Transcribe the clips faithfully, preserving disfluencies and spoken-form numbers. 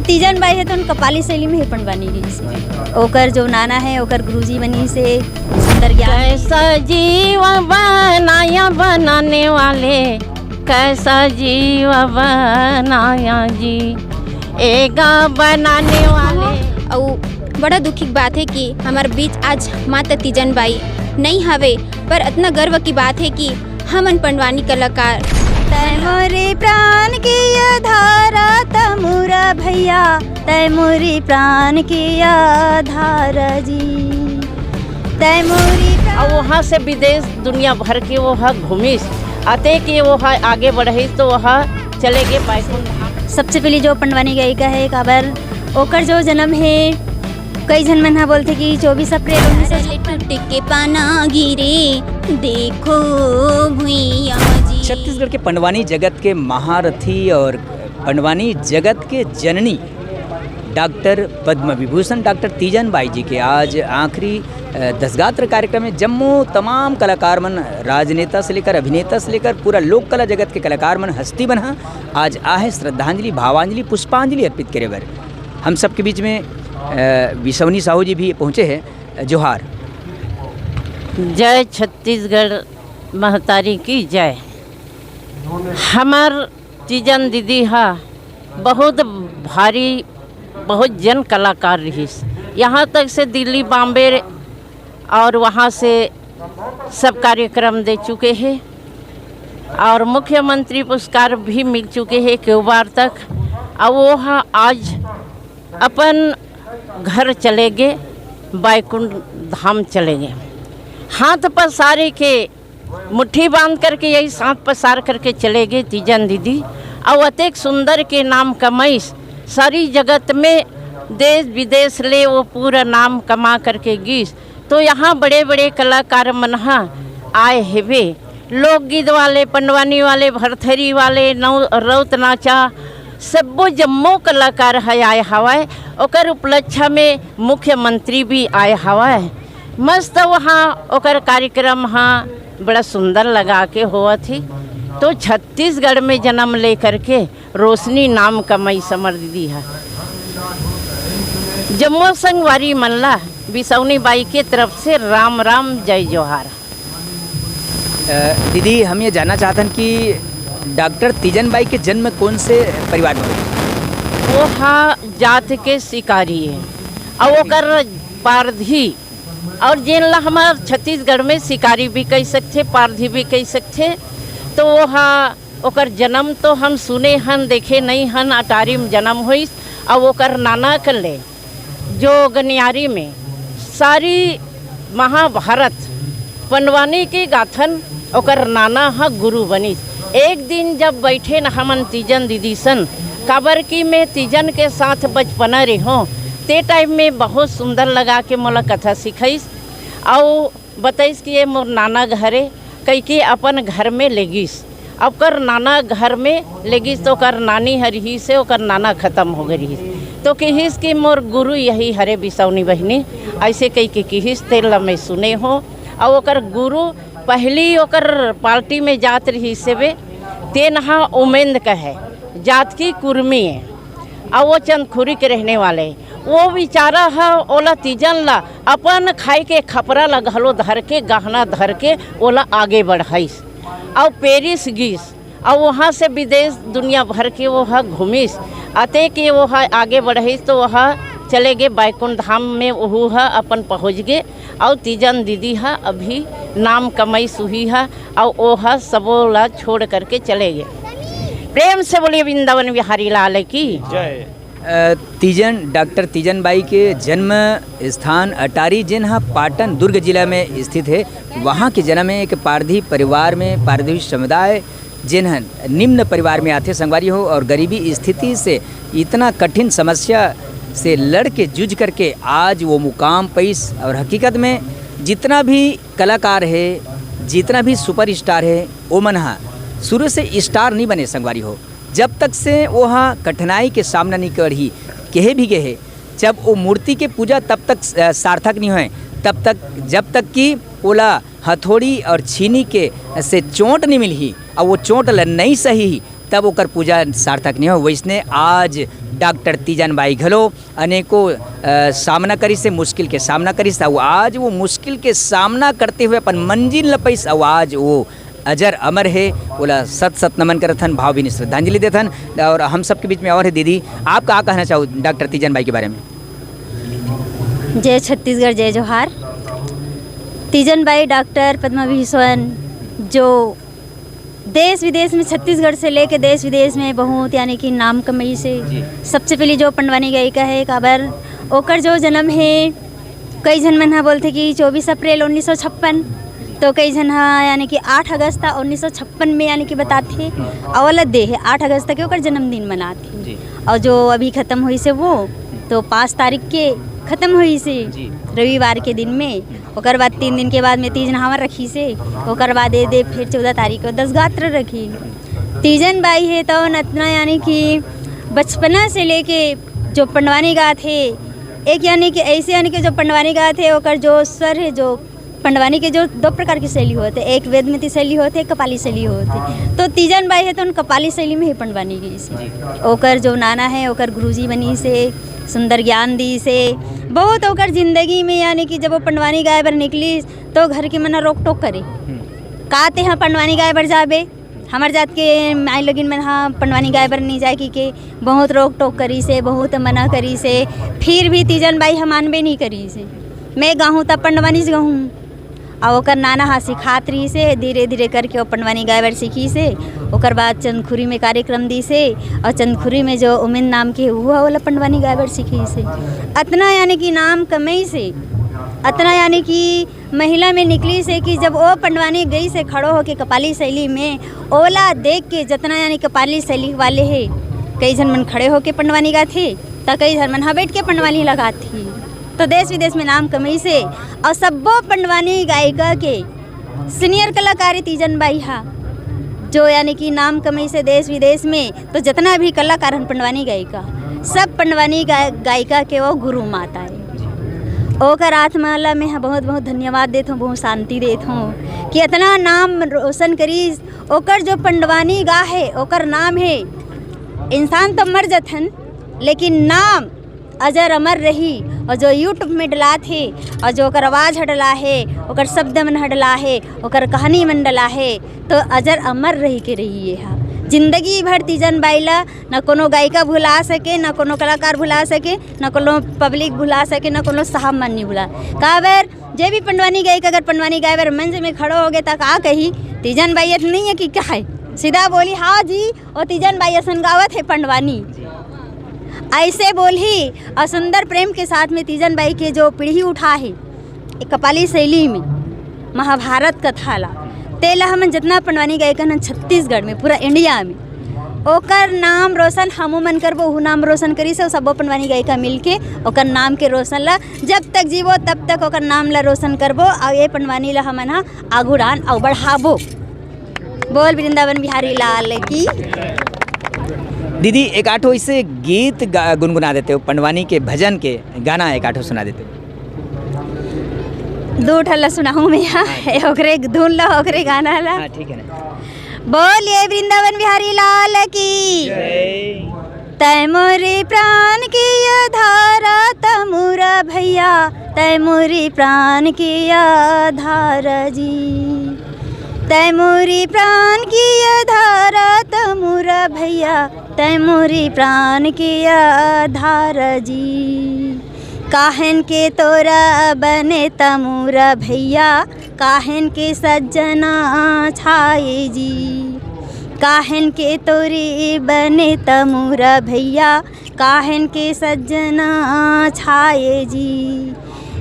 तीजन बाई हे तो उन कपाली शैली में ही पंडवानी गीस हे। ओकर जो नाना हे, ओकर गुरुजी बनिस हे सुंदर ज्ञान। कैसा जीव बनाया बनाने वाले, कैसा जीव बनाया जी, एगा बनाने वाले। अउ बड़ा दुखी के बात हे कि हमर बीच आज माता तीजन बाई नइ हवे, पर अतना गर्व की बात हे कि हमन पंडवानी कलाकार। तै मोरे प्राण के आधारा, तै मोरा भैया, तै मोरे प्राण के आधारा जी, तै मोरे प्राण। अउ वहाँ से विदेश दुनिया भर के वो ह घूमिस, अते के वो ह आगे बढ़िस तो वो ह चले गे बैकुंठ धाम। सबसे पहली जो पंडवानी गायिका हे, काबर ओकर जो जन्म हे, कई झन मन ह बोलथे कि चौबीस अप्रैल उन्नीस सौ छप्पन। टूट के पाना गिरे, देखो भुइया जी। छत्तीसगढ़ के पंडवानी जगत के महारथी और पंडवानी जगत के जननी डॉक्टर पद्म विभूषण डॉक्टर तीजन बाई जी के आज आखिरी, अ, दसगात्र कार्यक्रम में जम्मो तमाम कलाकार मन, राजनेता से लेकर अभिनेता से लेकर पूरा लोक कला जगत के कलाकार मन, हस्ती मन ह आज आहे श्रद्धांजलि, भावांजलि, पुष्पांजलि अर्पित करे बर। हम सबके बीच में, अ, बिसौनी साहू जी भी पहुँचे हैं। जोहार। जय छत्तीसगढ़ महतारी की जय। हमर तीजन दीदी हा बहुत भारी, बहुत जन कलाकार रहिस। यहाँ तक से दिल्ली, बॉम्बे और वहाँ से सब कार्यक्रम दे चुके हैं और मुख्यमंत्री पुरस्कार भी मिल चुके हैं कई बार तक। और वो हा आज अपन घर चले गे, बैकुंठ धाम चले गे। हाथ पसारे के, मुट्ठी बांध करके, यही हाथ पसार करके चले गे तीजन दीदी। अउ अतेक सुंदर के नाम कमाइस, सारी जगत में, देश विदेश ले वो पूरा नाम कमा करके गीस। तो यहाँ बड़े बड़े कलाकार मन ह आए हेवे, लोकगीत वाले, पंडवानी वाले, भरथरी वाले, नौ रौत नाचा, सब्बो जम्मो कलाकार ह आए हवय। ओकर उपलक्ष्य में मुख्यमंत्री भी आए हवय। मस्त वहाँ ओकर कार्यक्रम ह बड़ा सुंदर लगा के होवत ही। तो छत्तीसगढ़ में जन्म लेकर के रोशनी नाम कमाइस हमर दीदी ह। जम्मो संगवारी मन ला बिसौनी बाई के तरफ से राम राम, जय जोहार। अ, दीदी, हम ये जानना चाहतन कि डॉक्टर तीजन बाई के जन्म कौन से परिवार में हुआ? वो हा जात के शिकारी है, और ओकर पारधी, और जेन ला हमर छत्तीसगढ़ में शिकारी भी कह सकथे, पारधी भी कह सकथे। तो वो हा, ओकर जन्म तो हम सुने हन, देखे नहीं हन, अटारी में जन्म होइस, और ओकर नाना कर ले जो गनियारी में सारी महाभारत पंडवानी के गाथन ओकर नाना ह गुरु बनिस। एक दिन जब बैठे न हमन तीजन दीदी सन, काबर कि मैं तीजन के साथ बचपना रेहों, ते टाइम में बहुत सुंदर लगा के मोला कथा सिखाइस। अउ बताइस कि ये मोर नाना घर ए, कहिके अपन घर में लेगिस। ओकर नाना घर में लेगिस तो ओकर नानी ह रिहिस हे, ओकर नाना खतम हो गे रिहिस। तो किहिस कि मोर गुरु यही हरे बिसौनी बहिनी, ऐसे कहिके किहिस, तेन ल मैं सुने हों। अउ ओकर गुरु पहली ओकर पार्टी में जात रिहिस हेबे, तेन ह उमेंद कहे, जात की कुर्मी ए। अउ वो चंदखुरी के रहने वाले। वो बेचारा ह, ओला तीजन ला अपन खाए के खपरा ला घलो धर के, गहना धर के ओला आगे बढ़ाइस। अउ पेरिस गीस, अउ वहाँ से विदेश दुनिया भर के वो ह घूमिस। अते के वो ह आगे बढ़ाइस तो वो ह चले गे बैकुंठ धाम में, ओहू ह अपन पहुँच गे। अउ तीजन दीदी ह अभी नाम कमाइस उही ह, अउ ओ ह सबो ला छोड़ करके चले गे। प्रेम से बोलिए वृंदावन बिहारी लाल की जय। अ, तीजन, डॉक्टर तीजन बाई के जन्म स्थान अटारी, जेन ह पाटन दुर्ग जिला में स्थित हे, वहाँ के जन्म हे। एक पारधी परिवार में, पारधी समुदाय, जेन ह निम्न परिवार में आथे संगवारी हो, और गरीबी स्थिति से, इतना कठिन समस्या से लड़ के, जूझ करके आज वो मुकाम पइस। और हकीकत में जितना भी कलाकार हे, जितना भी सुपरस्टार हे, ओमन ह शुरू से स्टार नहीं बने संगवारी हो, जब तक से वो ह कठिनाई के सामना नहीं करही। कहे भी गए हे, जब वो मूर्ति के पूजा तब तक, अ, सार्थक नहीं होए, तब तक, जब तक कि ओला हथौड़ी और छीनी के से चोट नहीं मिलही, और वो चोट ल नहीं सही, तब ओकर पूजा सार्थक नहीं हो। वैसने आज डॉक्टर तीजन बाई घलो अनेकों, अ, सामना करिस हे, मुश्किल के सामना करिस, अउ आज वो मुश्किल के सामना करते हुए अपन मंजिल ल पाइस, अउ आज वो अजर अमर हे। ओला सत सत नमन करथन, भावभीनी श्रद्धांजलि देथन। अउ हम सबके बीच में अउ हे दीदी, आप का कहना चाहू डॉक्टर तीजन बाई के बारे में? जय छत्तीसगढ़, जय जोहार। तीजन बाई डॉक्टर पद्मा विश्वन जो देश विदेश में, छत्तीसगढ़ से लेके देश विदेश में बहुत, यानी कि नाम कमाइस हे। जी। सबसे पहली जो पंडवानी गायिका हे, काबर ओकर जो जन्म हे, कई झन मन ह बोलथे कि चौबीस अप्रैल उन्नीस सौ छप्पन, तो कई झन ह यानी कि आठ अगस्त उन्नीस सौ छप्पन में यानी कि बताथे, अउ ओला दे हे आठ अगस्त के ओकर जन्मदिन मनाथे। जी। अउ जो अभी खत्म होइस हे वो, तो पाँच तारीख के खत्म होइस हे, जी। रविवार के दिन में। ओकर बाद तीन दिन के बाद में तीज नहावन रखिस हे, ओकर बाद ए दे फिर चौदह तारीख को दस गात्र रखी। तीजन बाई हे तो अतना यानी कि बचपना से लेके जो पंडवानी गाथे, एक यानी कि ऐसे यानी कि जो पंडवानी गाथे, ओकर जो स्वर हे, जो पंडवानी के जो दो प्रकार की शैली होथे, एक वेदमती शैली होथे, एक कपाली शैली होथे। तो तीजन बाई हे तो उन कपाली शैली में ही पंडवानी गाइस हे। ओकर जो नाना हे, ओकर गुरुजी बनिस हे, सुंदर ज्ञान दिस हे। बहुत ओकर जिंदगी में यानी कि जब वो पंडवानी गाए बर निकलिस, तो घर के मन ह रोक टोक करे, "का तेहा पंडवानी गाए बर जाबे? हमर जात के माई लोगिन मन ह पंडवानी गाए बर नहीं जाए," कि के बहुत रोक टोक करिस हे, बहुत मना करिस हे, फिर भी तीजन बाई ह मानबे नहीं करिस हे। "मैं गाहूँ त पंडवानीच गाहूँ।" अउ ओकर नाना ह सिखात रहिस हे, धीरे धीरे करके वो पंडवानी गाए बर सीखिस हे। ओकर बाद चंदखुरी में कार्यक्रम दिस हे, अउ चंदखुरी में जो उमेन नाम के उहो ह ओला पंडवानी गाए बर सीखिस हे। अतना यानी कि नाम कमाइस हे, अतना यानी कि महिला में निकलिस हे कि जब वो पंडवानी गाइस हे खड़ो होके कपाली शैली में, ओला देख के जतना यानी कपाली शैली वाले हे, कई झन मन खड़े होके पंडवानी गाथे, त कई झन मन ह बैठ के पंडवानी लगाथे। तो देश विदेश में नाम कमाइस हे, अउ सब्बो पंडवानी गायिका के senior कलाकार तीजन बाई हा, जो यानी कि नाम कमाइस हे देश विदेश में। तो जितना भी कलाकार हन पंडवानी गायिका, सब पंडवानी गाय-, गायिका के वो गुरु माता हे। ओकर आत्मा ला मैं ह बहुत बहुत धन्यवाद देत हूँ, बहुत शांति देत हूँ कि इतना नाम रोशन करिस। ओकर जो पंडवानी गा हे, ओकर नाम हे, इंसान तो मर जथन, लेकिन नाम अजर अमर रही। अउ जो YouTube में डलात हे, अउ जो ओकर आवाज ह डला हे, ओकर शब्द मन ह डला हे, ओकर कहानी मन डला हे, तो अजर अमर रही के रही ये हा। जिंदगी भर तीजन बाई ला न कोनो गायिका भुला सके, न कोनो कलाकार भुला सके, न कोनो public भुला सके, न कोनो साहब मन नहीं भुला। काबर जे भी पंडवानी गायिका अगर पंडवानी गाए बर मंच में खड़ो होगे त का कही, "तीजन बाई ये नहीं है कि का है?" सीधा बोली, "हाँ जी, वो तीजन बाई असन गावत हे पंडवानी।" ऐसे बोलही। अउ सुंदर प्रेम के साथ में तीजन बाई के जो पीढ़ी उठा हे, एक कपाली शैली में महाभारत कथा ला, तेला हमन जितना पंडवानी गायिका हन छत्तीसगढ़ में, पूरा इंडिया में, ओकर नाम रोशन हमू मन करबो, ओहू नाम रोशन करिस हे, अउ सब्बो पंडवानी गायिका मिलके ओकर नाम के रोशन ला जब तक जीवो तब तक ओकर नाम ला रोशन करबो, अउ ये पंडवानी ला हमन ह आगू डान अउ बढ़ाबो। बोल वृंदावन बिहारी लाल की। दीदी, एक आठो इसे गीत गा-, गुनगुना देते हो, पंडवानी के भजन के गाना एक आठो सुना देते हो। दो ठन ला सुनाहूँ मैं, हाँ, हाँ। ओकरे धुन ला, ओकरे गाना ला। हाँ, ठीक है ना। बोलिए वृंदावन बिहारी लाल की। जय। तै मोरे प्राण के आधारा, तै मोरा भैया, तै मोरे प्राण के आधारा जी। तै मोरे प्राण के आधारा, तै मोरा भैया, तै मोरे प्राण के आधारा जी। काहन के तोरा बने तै मोरा भैया, काहन के सज्जना छाए जी। काहन के तोरे बने तै मोरा भैया, काहन के सज्जना छाए जी।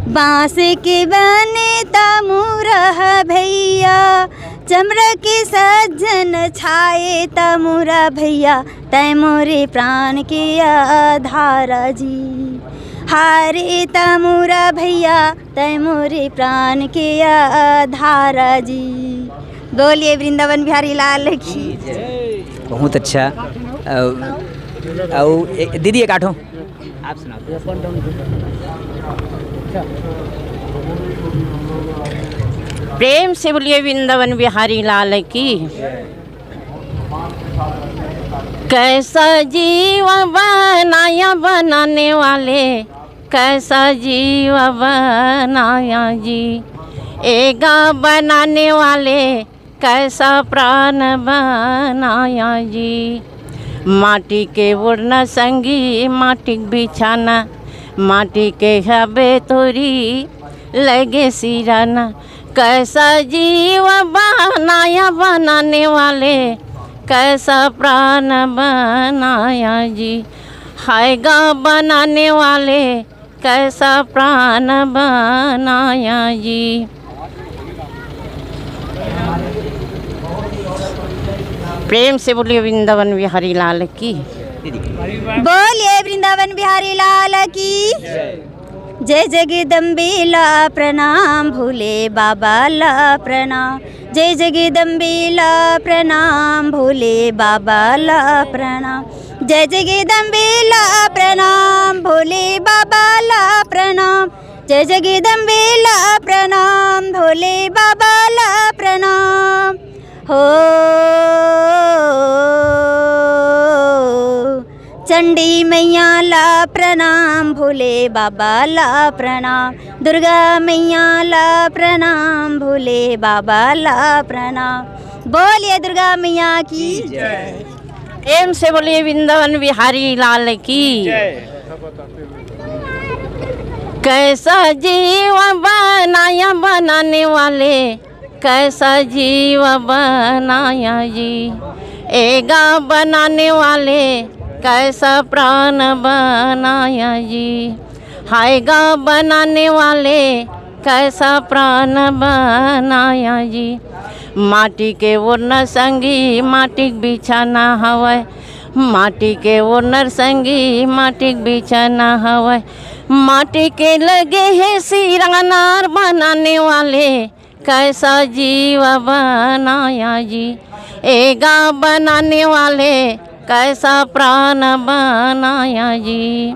बांस के बने तै मोरा भैया, चमड़ा के सज्जन छाए तै मोरा भैया, तै मोरे प्राण के आधारा जी। हारे तै मोरा भैया, तै मोरे प्राण के आधारा जी। बोलिए वृंदावन बिहारी लाल की। बहुत अच्छा। अ, अउ ए-, दीदी एक आठो आप सुनाओ। प्रेम से बोलिए वृंदावन बिहारी लाल की। कैसा जीवन बनाई बनाने वाले, कैसा जीव बनाया जी। ए गाँव बनाने वाले, कैसा प्राण बनाया जी। माटी के ओढ़ना संगी, माटी के बिछाना, माटी के हबे तोरी लगे सिराना। कैसा जीव बनाया बनाने वाले, कैसा प्राण बनाया जी। हाय गाँव बनाने वाले, कैसा प्राण बनाया जी। प्रेम से बोलिए वृंदावन बिहारी लाल की। बोलिए वृंदावन बिहारी लाल की। जय जगदम्बे ला प्रणाम, भोले बाबा ला प्रणाम। जय जगदम्बे ला प्रणाम, भोले बाबा ला प्रणाम। जय जगदम्बे ला प्रणाम, भोले बाबा ला प्रणाम। जय जगदम्बे ला प्रणाम, भोले बाबा ला प्रणाम। हो चंडी मैया ला प्रणाम, भोले बाबा ला प्रणाम। दुर्गा मैया ला प्रणाम, भोले बाबा ला प्रणाम। बोलिए दुर्गा मैया की जय। प्रेम से बोलिए वृंदावन बिहारी लाल की। कैसा जीव बनाया बनाने वाले, कैसा जीव बनाया जी। ए गाँव बनाने वाले, कैसा प्राण बनाया जी। हाय गाँव बनाने वाले, कैसा प्राण बनाया जी। माटी के ओढ़ना संगी, माटी के बिछाना हवय। माटी के ओढ़ना संगी, माटी के बिछाना हवय। माटी के लगे हे सिराना बनाने वाले, कैसा जीव बनाया जी। ए गाँव बनाने वाले, कैसा प्राण बनाया जी।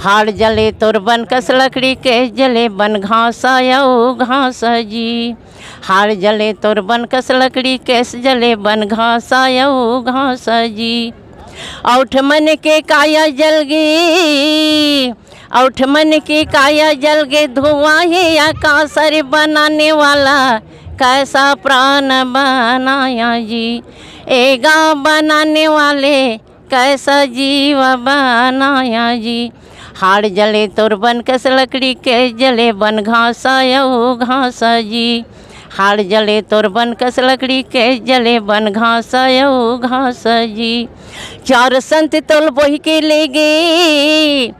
हाड़ जले तोर बन कस लकड़ी के, जले बन घास अउ घास जी। हाड़ जले तोर बन कस लकड़ी के, जले बन घास अउ घास जी। औठ मन के काया जल गे, औठ मन के काया जल गे, धुआं हे आकाश रे बनाने वाला, कैसा प्राण बनाया जी। ए गाँव बनाने वाले, कैसा जीव बनाया जी। हाड़ जले तोर बन कस लकड़ी के, जले बन घास अउ घास जी। हाड़ जले तोर बन कस लकड़ी के, जले बन घास अउ घास जी। चार संत तोल बोहि के ले गे,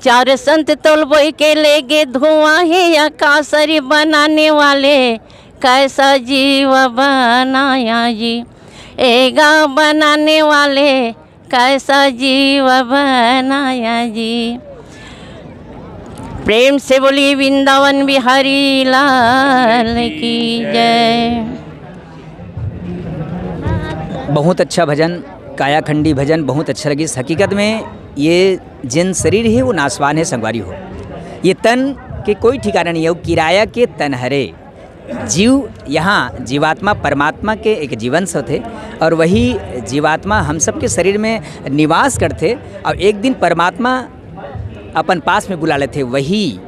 चार संत तोल बोहि के ले गे, धुआं हे आकाश रे बनाने वाले, कैसा जीव बनाया जी। ए गाँव बनाने वाले, कैसा जीव बनाया जी। प्रेम से बोली वृंदावन बिहारी लाल की जय। बहुत अच्छा भजन, कायाखंडी भजन, बहुत अच्छा लगिस। हकीकत में ये जेन शरीर हे, वो नाशवान हे संगवारी हो। ये तन के कोई ठिकाना नहीं हे, वो किराया के तन हरे। जीव यहाँ जीवात्मा परमात्मा के एक जीवंश होथे, और वही जीवात्मा हम सबके शरीर में निवास करथे, और एक दिन परमात्मा अपन पास में बुला लेथे। वही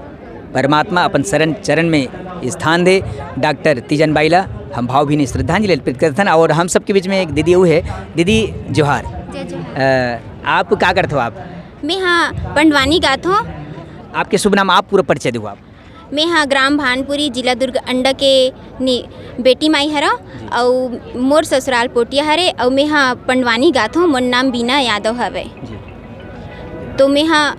परमात्मा अपन शरण चरण में स्थान दे। डॉक्टर तीजन बाई ला हम भावभीनी श्रद्धांजलि अर्पित करथन। और हम सबके बीच में एक दीदी अउ हे। दीदी जोहार। जय जोहार। अ, आप का करथो आप? मैं हा पंडवानी गाथों। आपके शुभ नाम, आप पूरा परिचय देहू आप। मैं हा ग्राम भानपुरी, जिला दुर्ग अंडा के नि-, बेटी माई हरव। अउ मोर ससुराल पोटिया हरे। अउ मैं हा पंडवानी गाथों। मोर नाम बीना यादव हवे। तो मैं हा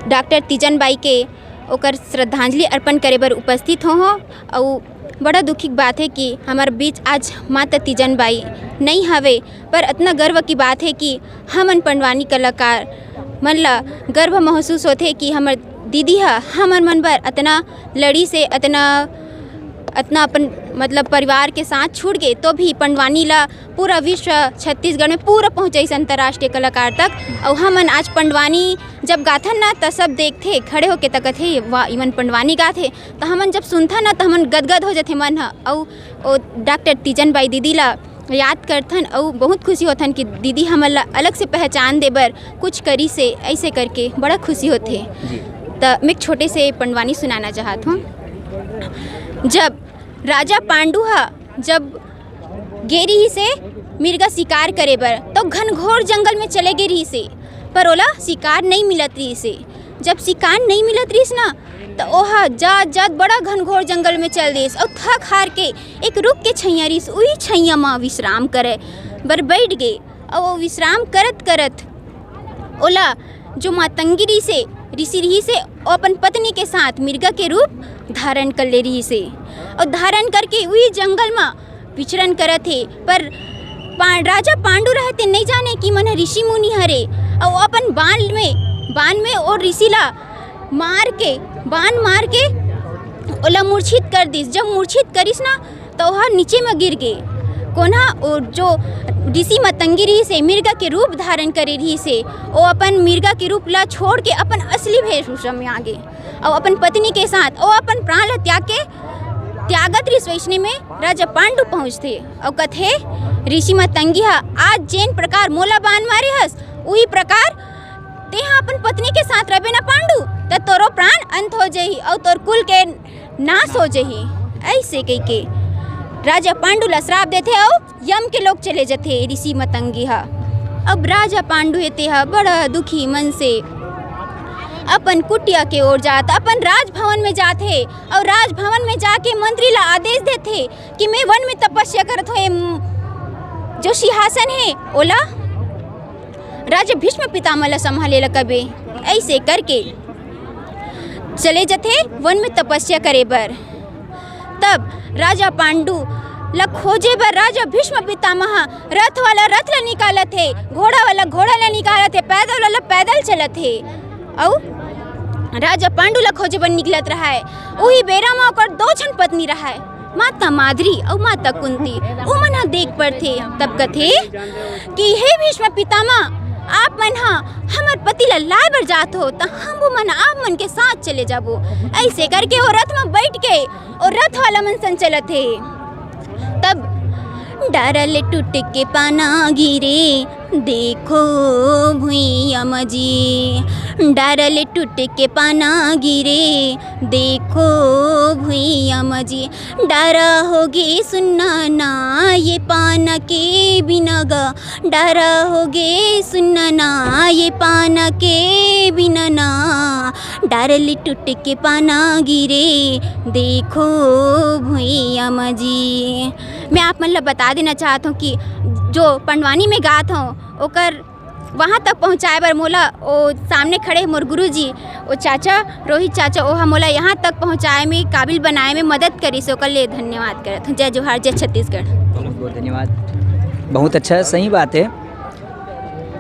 डॉक्टर तीजन बाई के ओकर श्रद्धांजलि अर्पण करे बर उपस्थित हो हो। अउ बड़ा दुखी के बात हे कि हमर बीच आज माता तीजन बाई नइ हवे, पर अतना गर्व की बात हे कि हमन पंडवानी कलाकार मन ला गर्व महसूस होथे कि हमर दीदी ह हमर मन बर अतना लड़ी से अतना अतना अपन मतलब परिवार के साथ छूट गे, तो भी पंडवानी ला पूरा विश्व, छत्तीसगढ़ में पूरा पहुँचाइस अंतर्राष्ट्रीय कलाकार तक। अउ हमन आज पंडवानी जब गाथन ना, त सब देखथे, खड़े होके तकत हे, "वाह, इमन पंडवानी गाथे।" त हमन जब सुनथन ना, त हमन गदगद हो जथे मन ह। अउ ओ डॉक्टर तीजन बाई दीदी ला याद करथन अउ बहुत खुशी होथन कि दीदी हमन ला अलग से पहचान दे बर कुछ करिस हे, ऐसे करके बड़ा खुशी होथे। जी। त मैं एक छोटे से पंडवानी सुनाना चाहत हूँ। जब राजा पांडु ह जब गे रिहिस हे मिर्गा शिकार करे बर, तो घनघोर जंगल में चले गे रिहिस हे, पर ओला शिकार नइ मिलत रिहिस हे। जब शिकार नइ मिलत रिहिस ना, त ओहा जात जात बड़ा घनघोर जंगल में चल दिस अउ थक हार के एक रुख के छैया रिहिस, उही छैया म विश्राम करे बर बैठ गे। अउ वो विश्राम करत करत ओला जो मातंगी रिहिस हे, ऋषि रिहिस हे, वो अपन पत्नी के साथ मिर्गा के रूप धारण कर ले रिहिस हे। अउ धारण करके उही जंगल म विचरण करत हे, पर पा-, राजा पांडु रहते नइ जाने कि मन ह ऋषि मुनि हरे। अउ अपन बाण में, बाण में ओ ऋषि ला मार के, बाण मार के ओला मूर्छित कर दिस। जब मूर्छित करिस ना, त ओहा नीचे म गिर गे। कोन ह? ओ जो ऋषि मतंगी रिहिस हे, मिर्गा के रूप धारण करे रिहिस हे, ओ अपन मिर्गा के रूप ला छोड़ के अपन असली वेशभूषा में आ गे। अउ अपन पत्नी के साथ ओ अपन प्राण ला त्याग के, त्यागत रिहिस। वइसने में राजा पांडु पहुंचथे अउ कथे, "ऋषि मतंगी ह आज जेन प्रकार मोला बाण मारे हस, उही प्रकार तेहा अपन पत्नी के साथ रहिबे ना पांडु, त तोरो प्राण अंत हो जही अउ तोर कुल के नाश हो जही।" ऐसे कहिके राजा पांडु ला श्राप देथे अउ यम के लोक चले जथे ऋषि मतंगी ह। अब राजा पांडु हे तेहा बड़ा दुखी मन से अपन कुटिया के ओर जात, अपन राजभवन में जाथे अउ राजभवन में जाके मंत्री ला आदेश देथे कि मैं वन में तपस्या करत हों, ये म-, जो सिंहासन हे ओला राजा भीष्म पितामह ला संभाले ला कबे। ऐसे करके चले जथे वन में तपस्या करे बर। तब राजा पांडु ला खोजे बर राजा भीष्म पितामह रथ वाला रथ ला निकालत हे, घोड़ा वाला घोड़ा ला निकालत हे, पैदल वाला पैदल चलत हे। अउ राजा पांडु ला खोजे बर निकलत रहय। उही बेरा म ओकर दो झन पत्नी रहय, माता माद्री अउ माता कुंती। ओमन ह देख परथे, तब कथे कि हे भीष्म पितामह, आप मन ह हमर पति ला लाए बर जात हो, त हम मन आप मन के साथ चले जाबो। ऐसे करके ओ रथ म बैठ के ओ रथ वाला मन संग चलत हे। तब डारा ले टूट के पाना गिरे, देखो भुइया म जी। डारा ले टूट के पाना गिरे, देखो भुइया म जी। डारा होगे सुन्ना ना, ये पाना के बिना गा। डारा होगे सुन्ना ना, ये पाना के बिना ना। डारा ले टूट के पाना गिरे, देखो भुइया म जी। मैं आप मन ला बता देना चाहत हूँ कि जो पंडवानी में गात हूँ, ओकर वहाँ तक पहुँचाए बर मोला ओ सामने खड़े मोर गुरुजी, ओ चाचा, रोहित चाचा, ओहा मोला यहाँ तक पहुँचाए में, काबिल बनाए में मदद करिस, ओकर लिए धन्यवाद करत हूँ। जय जोहार, जय छत्तीसगढ़। बहुत बहुत धन्यवाद। बहुत अच्छा, सही बात है।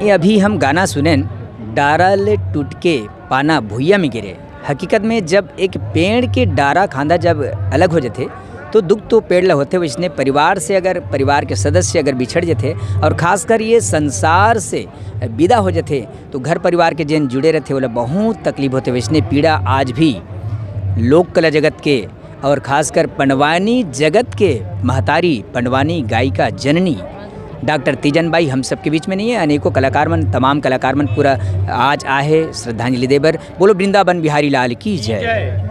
ये अभी हम गाना सुनेन, डारा ले टूट के पाना भुइया में गिरे। हकीकत में जब एक पेड़ के डारा खांधा जब अलग हो जाथे, तो दुख तो पेड़ ला होथे, वइसने परिवार से अगर, परिवार के सदस्य अगर बिछड़ जाथे और खासकर ये संसार से विदा हो जाथे, तो घर परिवार के जेन जुड़े रहथे, ओला बहुत तकलीफ होथे। वइसने पीड़ा आज भी लोक कला जगत के और खासकर पंडवानी जगत के महतारी, पंडवानी गायिका जननी डॉक्टर तीजन बाई हम सबके बीच में नहीं है। अनेकों कलाकार मन, तमाम कलाकार मन पूरा आज आए हे श्रद्धांजलि दे बर। बोलो वृंदावन बिहारी लाल की जय।